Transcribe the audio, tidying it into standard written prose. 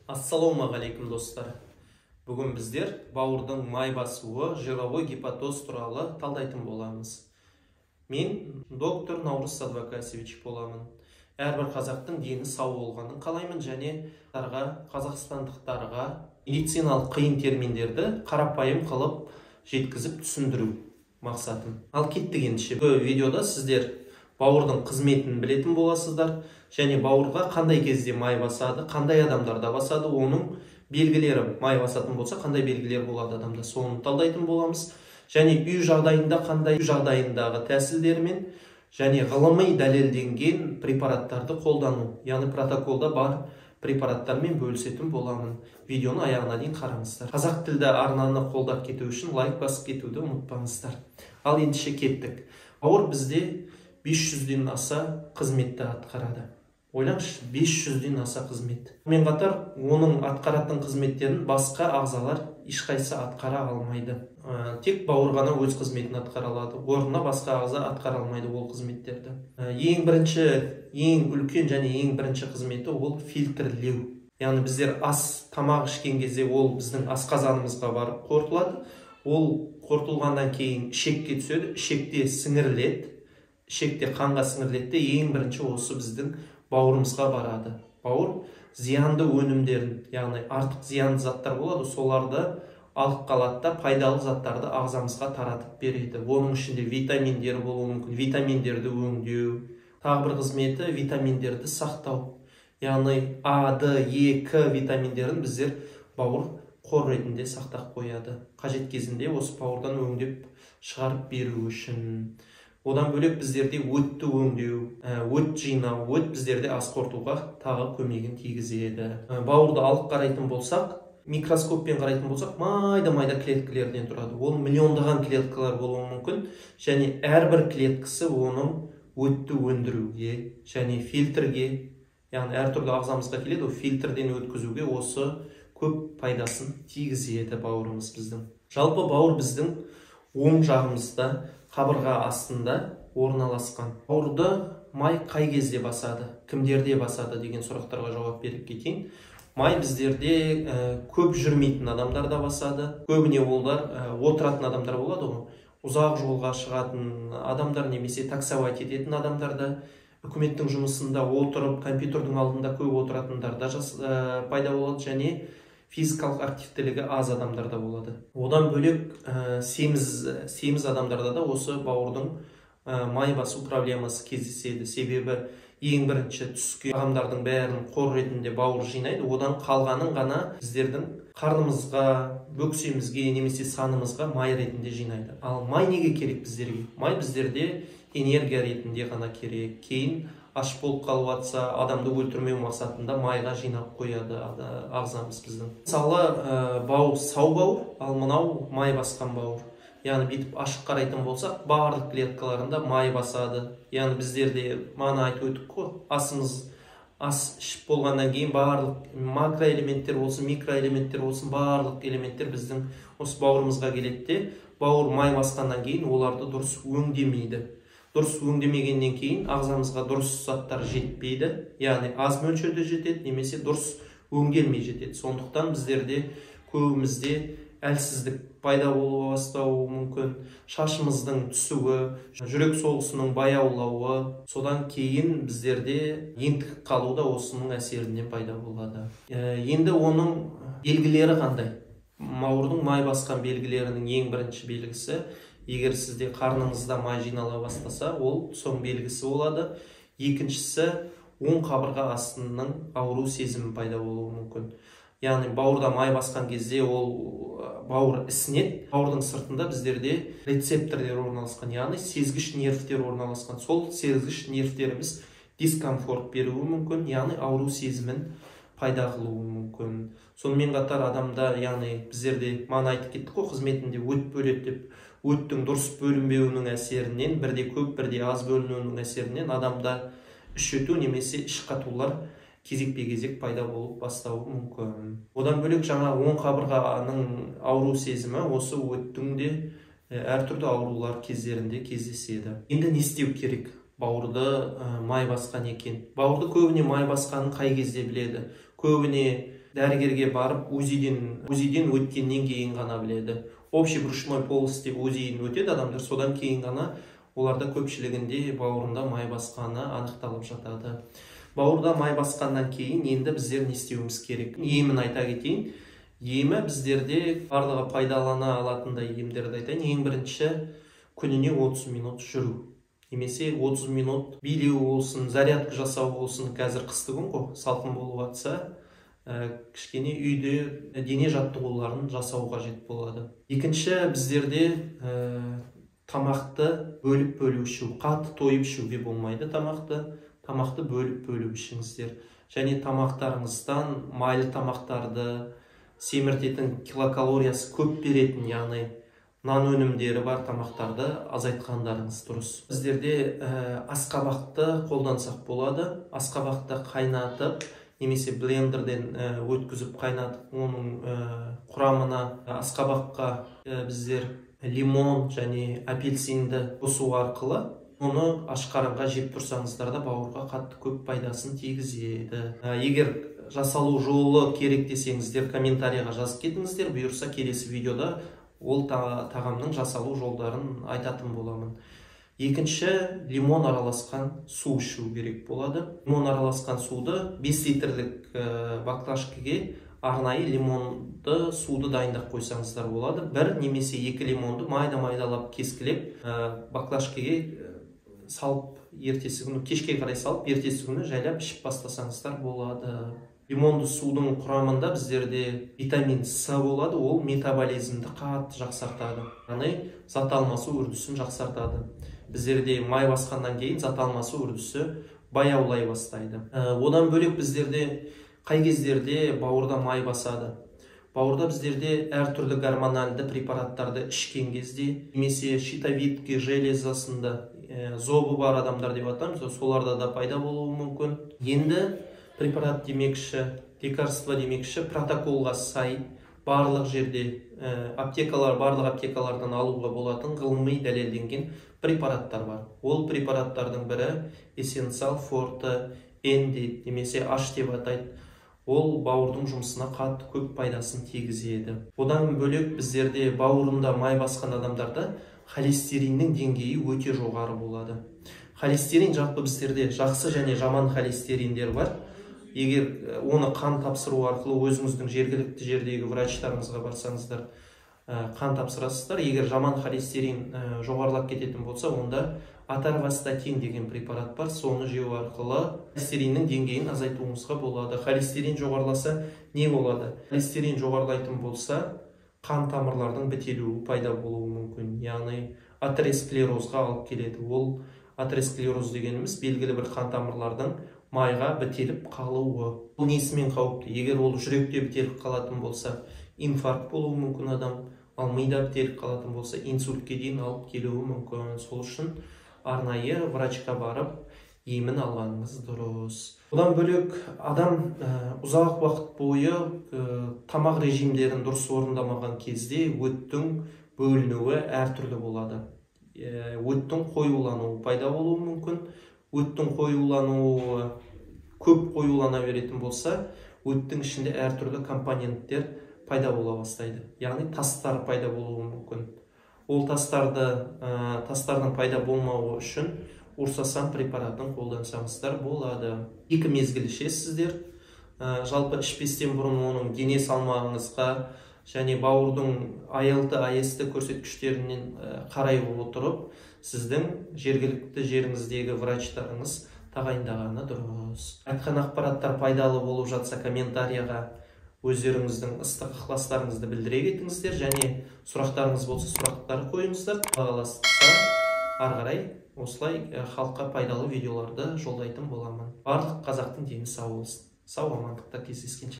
Ассалаумағалейкум, достар! Бүгін біздер бауырдың май басуы, жировой гепатоз туралы талдайтын боламыз. Мен доктор Наурыз Садвакасович боламын. Әрбір қазақтың дені сау болғанын қалаймын және қазақстандықтарға медициналық қиын терминдерді қарапайым қылып жеткізіп түсіндіру мақсатым. Ал кеттік ендеше. Бұл видеода сіздер бауырдың қызметін білетін боласыздар және бауырға қандай кезде май басады, қандай адамдарда басады, оның белгілері, май басатын болса қандай белгілер болады адамда, соны талдайтын боламыз. Және үй жағдайында қандай, үй жағдайындағы тәсілдермен және ғылыми дәлелденген препараттарды қолдану, яғни протоколда бар препараттармен бөлісетін боламын. Видеоны аяғына дейін қараңыздар. Қазақ тілді арнаны қолдап кету үшін лайк басып кетуді ұмытпаңыздар. Ал ендеше кеттік. Бауыр бізде 500-ден аса қызметті атқарады. Ойлаңызшы, 500-ден аса қызмет. Сонымен қатар оның атқаратын қызметтерін басқа ағзалар ешқайсысы атқара алмайды. Тек бауыр ғана өз қызметін атқара алады. Орнына басқа ағза атқара алмайды ол қызметтерді. Ең бірінші, ең үлкен және ең бірінші қызметі ол фильтрлеу. Яғни біздер ас, тамақ ішкен кезде ол біздің асқазанымызға барып қорытылады. Ол қорытылғаннан кейін ішекке түседі, ішекте сіңіріледі, ішекте қанға сіңіріледі де ең бірінші осы біздің бауырымызға барады. Бауыр зиянды өнімдерін, яғни артық зиянды заттар болады, соларды алып қалады да пайдалы заттарды ағзамызға таратып береді. Оның ішінде витаминдер болуы мүмкін, витаминдерді өңдеу. Тағы бір қызметі витаминдерді сақтау. Яғни А, Д, Е, К витаминдерін біздер бауыр қор ретінде сақтап қояды. Қажет кезінде осы бауырдан өңдеп шығарып беру үшін. Одан бөлек біздерде өтті өңдеу, өт жинау, өт біздерде ас қорытуға тағы көмегін тигізеді. Бауырды алып қарайтын болсақ, микроскоппен қарайтын болсақ, майда-майда клеткалерден тұрады. Ол миллиондаған клеткалар болуы мүмкін және әрбір клеткасы оның өтті өндіруге және фильтрге, яғни әртүрлі ағзамызға келеді, ол фильтрден өткізуге осы көп пайдасын тигізеді бауырымыз біздің. Жалпы бауыр біздің оң жағымызда, қабырға астында орналасқан. Бауырды май қай кезде басады, кімдерде басады деген сұрақтарға жауап беріп кетейін. Май біздерде көп жүрмейтін адамдарда басады. Көбіне олар отыратын адамдар болады ғой. Ұзақ жолға шығатын адамдар немесе таксовать ететін адамдарда, үкіметтің жұмысында отырып, компьютердің алдында көп отыратындарда пайда болады және физикалық активтілігі аз адамдарда болады. Одан бөлек семіз адамдарда да осы бауырдың май басу проблемасы кездеседі. Себебі ең бірінші түскен тағамдардың бәрін қор ретінде бауыр жинайды. Одан қалғанын ғана біздердің қарнымызға, бөксемізге немесе санымызға май ретінде жинайды. Ал май неге керек біздерге? Май біздерде энергия ретінде ғана керек. Кейін аш болып қалып атса, адамды өлтірмеу мақсатында майға жинап қояды ағзамыз біздің. Мысалы, бауыр сау бауыр, ал мынау май басқан бауыр. Яғни бүйтіп ашық қарайтын болсақ, барлық клеткаларында май басады. Яғни біздерде мана айтып өттік қой, ас ішіп болғаннан кейін барлық макроэлементтер болсын, микроэлементтер болсын, барлық элементтер біздің осы бауырымызға келеді де, бауыр май басқаннан кейін оларды дұрыс өңдемейді. Дұрыс өңдемегеннен кейін ағзамызға дұрыс заттар жетпейді, яғни аз мөлшерде жетеді немесе дұрыс өңделмей жетеді. Сондықтан біздерде көбімізде әлсіздік пайда бола бастауы мүмкін, шашымыздың түсуі, жүрек соғысының баяулауы, содан кейін біздерде ентігіп қалу да осының әсерінен пайда болады. Енді оның белгілері қандай? Бауырдың май басқан белгілерінің ең бірінші белгісі, егер сізде қарныңызда май жинала бастаса, ол соң белгісі болады. Екіншісі, оң қабырға астының ауру сезімі пайда болуы мүмкін. Яғни бауырда май басқан кезде ол бауыр ісінеді. Бауырдың сыртында біздерде рецепторлер орналасқан, яғни сезгіш нервтер орналасқан. Сол сезгіш нервтеріміз дискомфорт беруі мүмкін, яғни ауру сезімін пайда қылуы мүмкін. Сонымен қатар адамда, яғни біздерде мана айтып кеттік қой, қызметінде өт бөледі деп, өттің дұрыс бөлінбеуінің әсерінен, бірде көп, бірде аз бөлінуінің әсерінен адамда іш өту немесе іш қатулар кезекпе-кезек пайда болып бастауы мүмкін. Одан бөлек жаңа оң қабырғаның ауру сезімі осы өттің де әртүрлі аурулар кездерінде кездеседі. Енді не істеу керек? Бауырды май басқан екен. Бауырды көбіне май басқанын қай кезде біледі? Көбіне Дәрігерге барып УЗИден өткеннен кейін ғана біледі. Общий брюшной полость деп УЗИден өтеді адамдар, содан кейін ғана оларда көпшілігінде бауырында май басқаны анықталып жатады. Бауырда май басқаннан кейін енді біздер не істеуіміз керек? Емін айта кетейін. Емі біздерде барлығы пайдалана алатындай емдерді айтайын. Ең бірінші, күніне 30 минут жүру. Немесе 30 минут билеу болсын, зарядка жасау болсын. Қазір қысты күн ғой, салқын болып жатса, кішкене үйде дене жаттығуларын жасау қажет болады. Екінші, біздерде тамақты бөліп-бөліп ішу. Қатты тойып ішуге болмайды тамақты. Тамақты бөліп-бөліп ішіңіздер. Және тамақтарыңыздан майлы тамақтарды, семіртетін, килокалориясы көп беретін, яғни нан өнімдері бар тамақтарды азайтқандарыңыз дұрыс. Біздерде асқабақты қолдансақ болады. Асқабақты қайнатып, немесе блендерден өткізіп қайнатып, оның құрамына асқабаққа біздер лимон және апельсинді қосу арқылы оны аш қарынға жеп тұрсаңыздар да бауырға қатты көп пайдасын тигізеді. Егер жасалу жолы керек десеңіздер, комментарийға жазып кетіңіздер. Бұйырса, келесі видеода ол тағамның жасалу жолдарын айтатын боламын. Екінші, лимон араласқан су ішу керек болады. Лимон араласқан суды 5 литрлік баклажкеге арнайы лимонды суды дайындап қойсаңыздар болады. 1 немесе 2 лимонды майда-майдалап кескілеп, баклажкеге салып, ертесі күні кешке қарай салып, ертесі күні жайлап ішіп бастасаңыздар болады. Лимонды судың құрамында біздерде витамин С болады, ол метаболизмді қатты жақсартады. Яғни зат алмасу үрдісін жақсартады. Біздерде май басқаннан кейін зат алмасу үрдісі баяулай бастайды. Одан бөлек біздерде қай кездерде бауырда май басады? Бауырда біздерде әртүрлі гормональды препараттарды ішкен кезде, немесе щитовидка железасында зобы бар адамдар деп атаймыз, соларда да пайда болуы мүмкін. Енді препарат демекші, лекарство демекші, протоколға сай барлық жерде, аптекалар, барлық аптекалардан алуға болатын ғылыми дәлелденген препараттар бар. Ол препараттардың бірі Эссенциал Форте Н дейді, немесе H деп атайды. Ол бауырдың жұмысына қатты көп пайдасын тигізеді. Одан бөлек біздерде бауырында май басқан адамдарда холестериннің деңгейі өте жоғары болады. Холестерин жалпы біздерде жақсы және жаман холестериндер бар. Егер оны қан тапсыру арқылы өзіңіздің жергілікті жердегі врачтарыңызға барсаңыздар, қан тапсырасыздар. Егер жаман холестерин жоғарылап кететін болса, онда аторвастатин деген препарат бар. Соны жеу арқылы холестериннің деңгейін азайтуыңызға болады. Холестерин жоғарыласа не болады? Холестерин жоғарылайтын болса, қан тамырлардың бітелуі пайда болуы мүмкін. Яғни атеросклерозға алып келеді. Ол атеросклероз дегеніміз белгілі бір қан тамырлардың майға бітеліп қалуы. Бұл несімен қауіпті? Егер ол жүректе бітеліп қалатын болса, инфаркт болуы мүмкін адам, ал мида бітеліп қалатын болса, инсультке дейін алып келуі мүмкін. Сол үшін арнайы врачқа барып емін алғаныңыз дұрыс. Одан бөлек адам ұзақ уақыт бойы тамақ режимдерін дұрыс орындамаған кезде өттің бөлінуі әртүрлі болады. Өттің қоюлануы пайда болуы мүмкін. Өттің қоюлануы көп қоюлана беретін болса, өттің ішінде әртүрлі компоненттер пайда бола бастайды. Яғни тастар пайда болуы мүмкін. Ол тастардың пайда болмауы үшін Урсасан препаратын қолдансаңыздар болады. 2 мезгіл ішесіздер. Жалпы ішпестен бұрын оның дене салмағыңызға және бауырдың АЛТ, АСТ көрсеткіштерінен қарай отырып, сіздің жергілікті жеріңіздегі врачтарыңыз тағайындағаны дұрыс. Айтқан ақпараттар пайдалы болып жатса, комментарияға өздеріңіздің ыстық ықыластарыңызды білдіре кетіңіздер және сұрақтарыңыз болса сұрақтар қойыңыздар. Қаласа ары қарай осылай халыққа пайдалы видеоларды жолдайтын боламын. Барлық қазақтың дені сау болсын. Сау амандықта кездескенше.